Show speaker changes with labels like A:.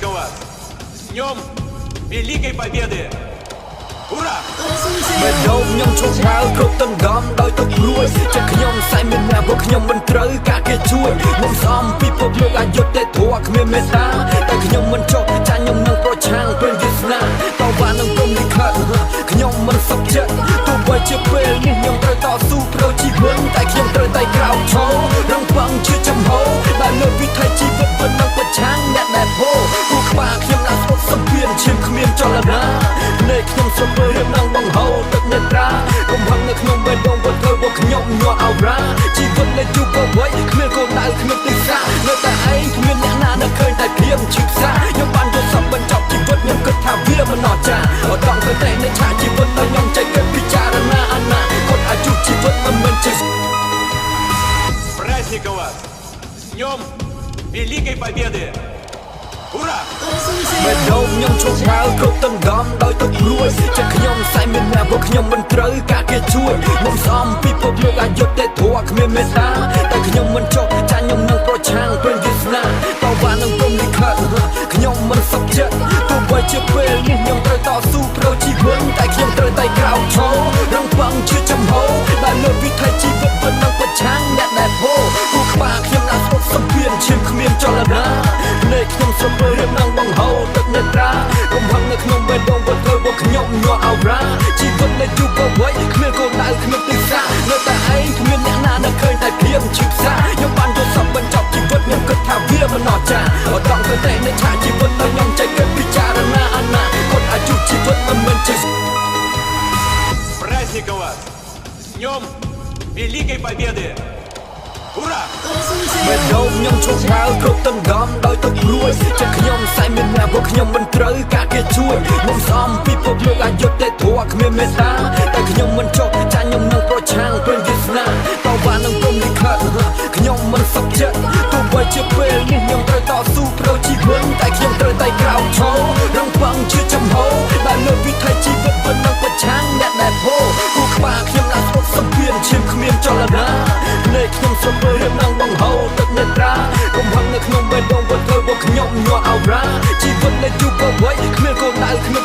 A: Праздником вас! С Днем Великой Победы! Ура!
B: បេះដូងខ្ញុំឈប់ហើគ្រប់ទាំងដំដោយទុកព្រួយចិត្តខ្ញុំសែនមានអ្នកព្រោះខ្ញុំមិនត្រូវការគេជួយខ្ញុំស្អំពិភពលោកអយុត្តិធម៌គ្មានមេត្តាតែខ្ញុំមិនចុះចាញ់ខ្ញុំនឹងប្រឆាំងពេលវាសនាតវ៉ានឹងព្រហ្មលិខិតខ្ញុំមិនសុខចិត្តទោះបីជាពេលនេះខ្ញុំត្រូវតស៊ូប្រជីវិតតែខ្ញុំត្រូវតែក្រោកឈររំពឹងជាចំហដែលលើវិថីជីវិតមិននឹងប្រឆាំងអ្នកដែលភោគូក្បាលខ្ញុំឡើងស្ពុតសម្ពានឈាមគ្មានចលនាភ្នែកខ្ញុំស្រពើរៀបនឹងបង្ហូរទឹកនេត្រាកំហឹងនៅក្នុងបេះដូងបើធ្វើពួកខ្ញុំញ័រអោរ៉ាជីវិតនៃយុវវ័យគ្មានគោលដៅគ្មានទិសានៅតែឯងគ្មានអ្នកណានៅឃើញតែភាពឈឺផ្សាខ្ញុំបានយល់សពបញ្ចប់ជីវិតខ្ញុំគិតថាវាមិនអស្ចារ្យអត់ដល់ទៅតែនៅឆាកជីវិតដល់ខ្ញុំចេះគិតពិចារណាអនាគតអាយុជីវិតមិនមែនជា
A: С праздником вас! С Днем Великой Победы! Ура!
B: បេះដូងខ្ញុំឈប់ហើគ្រប់ទាំងដំដោយទុកព្រួយចិត្តខ្ញុំសែនមានអ្នកព្រោះខ្ញុំមិនត្រូវការគេជួយខ្ញុំស្អំពិភពលោកអយុត្តិធម៌គ្មានមេត្តាតែខ្ញុំមិនចុះចាញ់ខ្ញុំនឹងប្រឆាំងពេលវាសនាតវ៉ានឹងព្រហ្មលិខិតខ្ញុំមិនសុខចិត្តទោះបីជាពេលនេះខ្ញុំត្រូវតស៊ូប្រជីវិតតែខ្ញុំត្រូវតែក្រោកឈររំពឹងជាចំហដែលលើវិថីជីវិតមិននឹងប្រឆាំងអ្នកដែលភោគូក្បាលខ្ញុំឡើងស្ពុតសម្ពានឈាមគ្មានចលនាភ្នែកខ្ញុំស្រពើរៀបនឹងបង្ហូរទឹកនេត្រាកំហឹងនៅក្នុងបេះដូងបើធ្វើពួកខ្ញុំញ័រអោរ៉ាជីវិតនៃយុវវ័យគ្មានគោលដៅគ្មានទិសានៅតែឯងគ្មានអ្នកណានៅឃើញតែភាពឈឺផ្សាខ្ញុំបានយល់សពបញ្ចប់ជីវិតខ្ញុំគិតថាវាមិនអស្ចារ្យអត់ដល់ទៅតែនៅឆាកជីវិតដល់ខ្ញុំចេះគិតពិចារណាអនាគតអាយុជីវិតមិនមែនជា
A: С праздником вас! С Днем Великой Победы! Ура!
B: បេះដូងខ្ញុំឈប់ហើគ្រប់ទាំងដំដោយទុកព្រួយចិត្តខ្ញុំសែនមានអ្នកព្រោះខ្ញុំមិនត្រូវការគេជួយខ្ញុំស្អំពិភពលោកអយុត្តិធម៌គ្មានមេត្តាតែខ្ញុំមិនចុះចាញ់ខ្ញុំនឹងប្រឆាំងពេលវាសនាតវ៉ានឹងព្រហ្មលិខិតខ្ញុំមិនសុខចិត្តទោះបីជាពេលនេះខ្ញុំត្រូវតស៊ូប្រជីវិតតែខ្ញុំត្រូវតែក្រោកឈររំពឹងជាចំហដែលលើវិថីជីវិតមិននឹងប្រឆាំងអ្នកដែលភោគូក្បាលខ្ញុំឡើងស្ពុតសម្ពានឈាមគ្មានចលនាភ្នែកខ្ញុំស្រពើរៀបនឹងបង្ហូរទឹកនេត្រាកំហឹងនៅក្នុងបេះដូងបើធ្វើពួកខ្ញុំញ័រអោរ៉ាជីវិតនៃយុវវ័យគ្មានគោលដៅគ្មាន